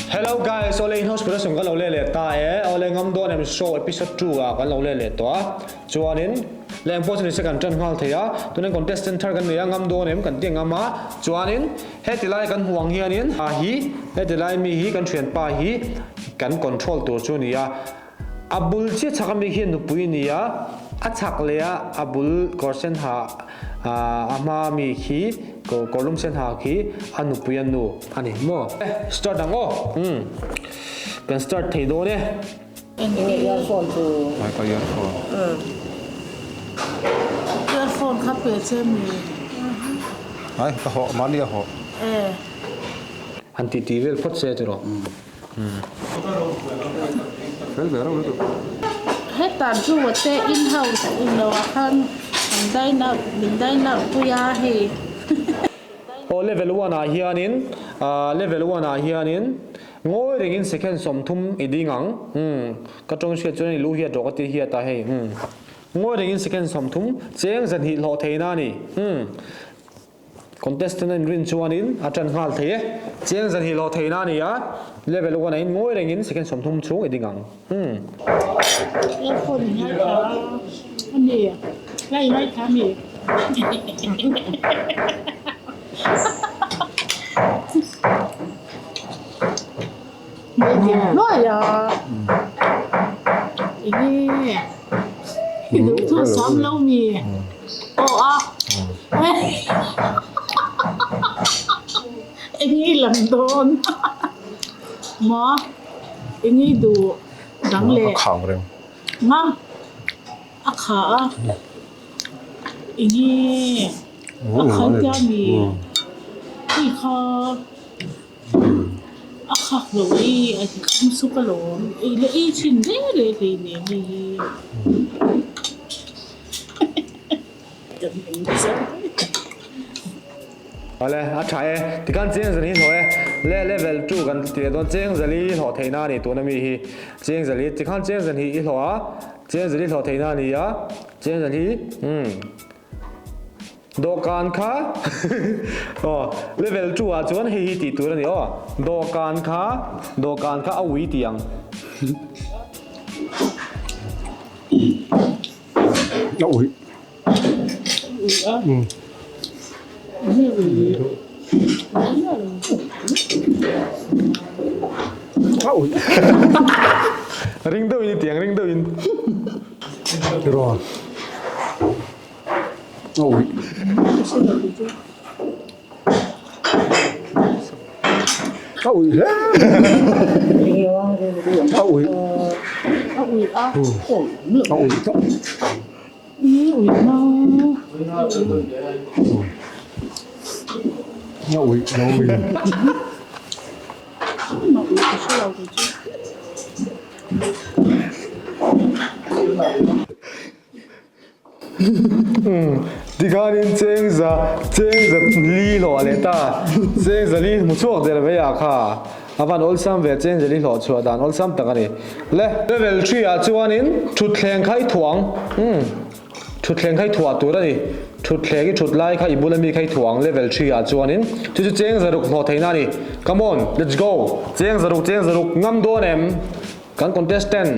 Hello guys, awle in host production kan lo leh leh ta e, awle ngam dawn em show episode 2 ah kan lo leh leh tawh a, chuanin leng pawh chu nise kan tan nghal thei a, tunin contestant thar kan nei a, ngam dawn em kan ti ngam a, chuanin heti lai kan hmuh ang hianin a hi heti lai mi hi kan thianpa hi kan control tur chu a ni a, A bul chiah chhak ami khi nupui a ni a, a chhak leh a a bul kawr sen ha a hma ami khi kawr lum sen ha khi a nupui a nu a ni maw? Start ang aw umm kan start thei dawn e. Enge earphone chu? Ai ka earphone. Earphone kha pe che mi? Ai ka hawh mahni a hawh. E. Han ti ti vel phawt se tiraw. Fel ve reuh lutuk. Hetah Drew-a te in house in lo ah khan an dine out min dine out pui a hei. Aw level one ah hianin ah level one ah hianin ngawi rengin second 30 i ding ang umm ka tawng hriat chuan i lu hiat rawh ka ti hiat a hei umm ngawi rengin second 30 cheng 2 hlawh theihna a ni umm. Contestant a inrin chuanin a ṭan nghal thei e. Chiang zan hi hlawh theihna a ni a, level one a in ngawi rengin second 30 chhung i ding ang. Umm. Earphone i ngaithla a mi? Hla i ngaithla a mi? Hmel hluai a. Enge i duh chu sam lo mi? Aw a. Enge i lam dawn? Maw? Enge i duh dang leh? A khang reng. Ma? A kha a. Enge a khal tia mi? Hei kha. A khak lo i a ti kham suk alawm. Ei la ei thin reng reng hlei nen hei hi. Awle, a tha e. Tikhan chiang zali hlawh e. Le level 2 kan ti leh dawn chiang zali hlawh theihna a ni tuna mi hi. Chiang zali tikhan chiang zan hi i hlawh a, chiang zali hlawh theihna a ni a, chiang zan hi umm. Dawhkan kha aw level 2 ah chuan hei hi tih tur a ni aw. Dawhkan kha dawhkan kha a ui tih ang. A ui. Ui a. Ui ui. A ui. Ring deuh in i tiang ring deuh in. Rawn. A ui. A ui hle. A ui. A ui a. A ui tak. Ui na. A ui lo ui. Ma ui ka hre lo kei chu. Tikhanin cheng za cheng za li hlawh leh ta cheng za li hmu chhuak der vei ah kha a van awlsam ve cheng za li hlawh chhuah dan awlsam tak a ni le. Level 3 ah chuanin thutthleng kha i thuang umm thutthleng kha i thuah tur a ni thutthleng i thut lai kha i bula mi kha i thuang level 3 ah chuanin chu chu cheng zaruk hlawh theihna a ni come on let's go cheng zaruk cheng zaruk ngam dawn em kan contestant.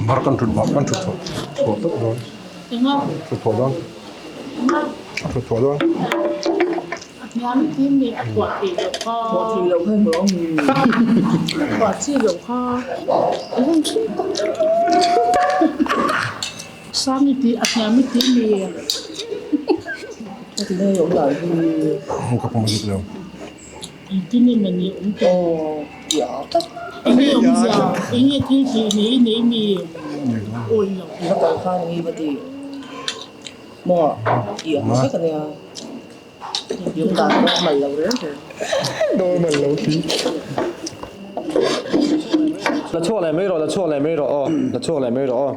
Mar kan thut kan thut thawh thawh tawh dawn thut thawh dawn thut thawh dawn Sang i tih a hniam i tih mi? Ka pawm dik lo. Engtin emaw ni awm tawh? Enge awmzia? Enge thil tih ni i nei mi? Awi lo. Normal lo khi. La chhuak leh mai rawh, la chhuak leh mai rawh aw, la chhuak leh mai rawh aw.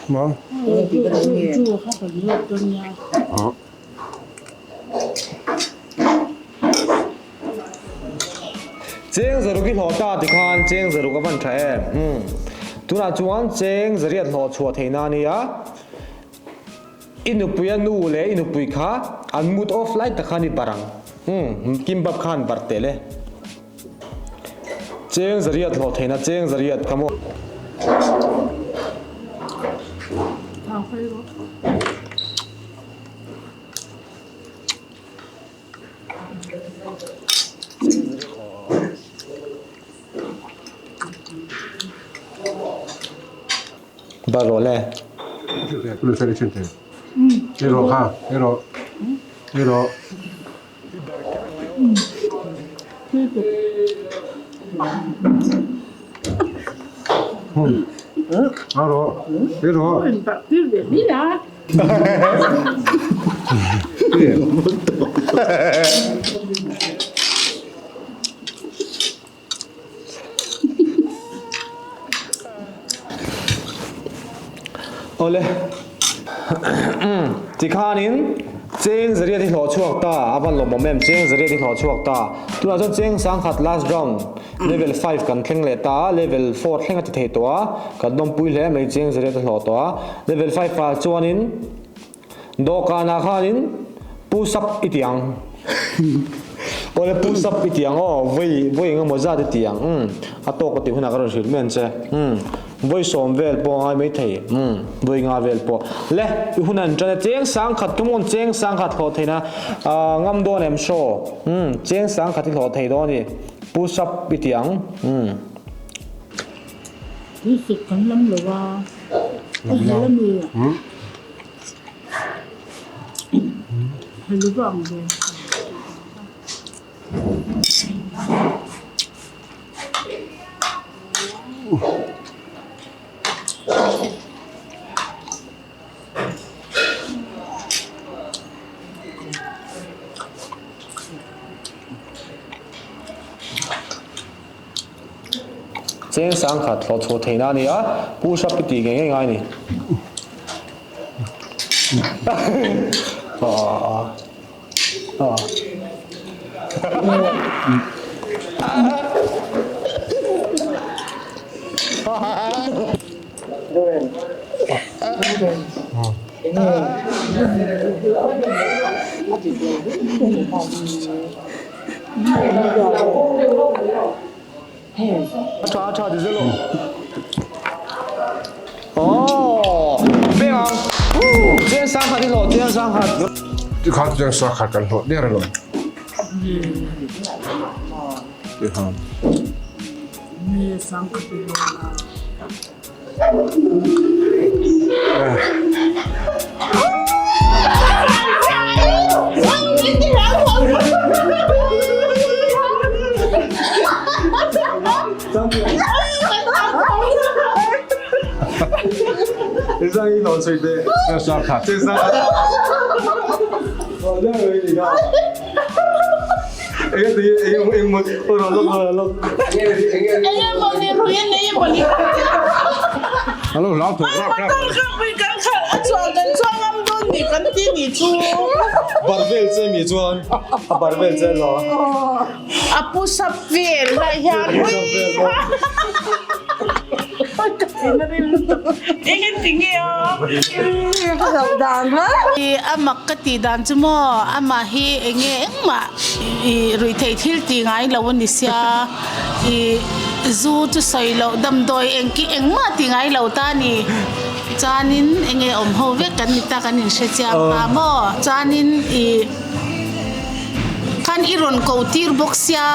Ma. Cheng zaruk i hlawh ta tikhan cheng zaruk a van tha em? Umm. Tunah chuan cheng zariat hlawh chhuah theihna a nia. I nupuia nu leh i nupui kha an mood off lai tak khan i bar ang. Umm. Kimbap kha an bar teh le. Cheng zariat hlawh theihna cheng zariat ka maw. Bar rawh le. Awle. Tikhanin cheng zariat hi hlawh chhuak ta, a van lawmawm em, cheng zariat hi hlawh chhuak ta. Tunah chuan cheng sangkhat last round level 5 kan thleng leh ta a, level 4 thleng a ti thei tawh a, kan lawmpui hle mai cheng zariat a hlawh tawh a. Level 5 ah chuanin Dawhkanah khanin push up i ti ang. Awle push up i ti ang aw, vawi vawi eng emaw zat i ti ang. Umm a tawk ka tih hunah ka rawn hrilh mai ang che. Umm vawi sawm vel pawh a ngai maithei. Umm vawi nga vel pawh. Le i hun an tan e cheng sang khat come on cheng sang khat hlawh theihna ah ngam dawn em show. Umm cheng sang khat i hlawh thei dawn i push up i ti ang. Umm. Tuisuk kan lam lo a, a hel a mi. Cheng sangkhat hlawh chhuah theihna a ni a, push up i tih ngei ngei ngai a ni. A tha a tha ti zel aw. Aww beng ang. Woo Chiang sang khat i hlawh Chiang sang khat. Tikhan Chiang sang khat kan hlawh der alawm. Tikhan. Sang khat i hlawh la. A mak ka tih dan chu maw amah hi enge engmah ih ruihtheih thil tih ngai lo a ni sia ih zu chu sawi loh damdawi engki engmah tih ngai lo ta a ni chuanin enge awm ho vek kan ni ta kan inhre chiang ta maw chuanin ih khan i rawn ko tir bawk sia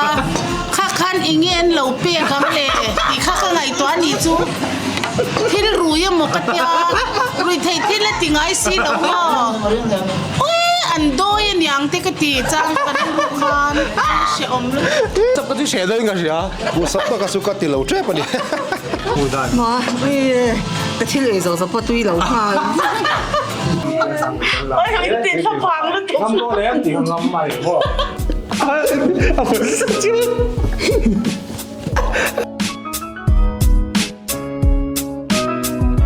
kha khan enge an lo pek ang le tih kha ka ngaihtuah a nih chu thil rui emaw ka tia ruihtheih thil a ti ngai si lo maw awi an dawi a niang te ka ti chang ka rilru khan a hrehawm lutuk. Sap ka chu hreh deuhin ka hria. Pu sap taka chu ka ti lo tep a ni. Ma ka thil ei zawh zawh pawh tui lo nghal. Ngam dawn em tih ka ngam mai maw. A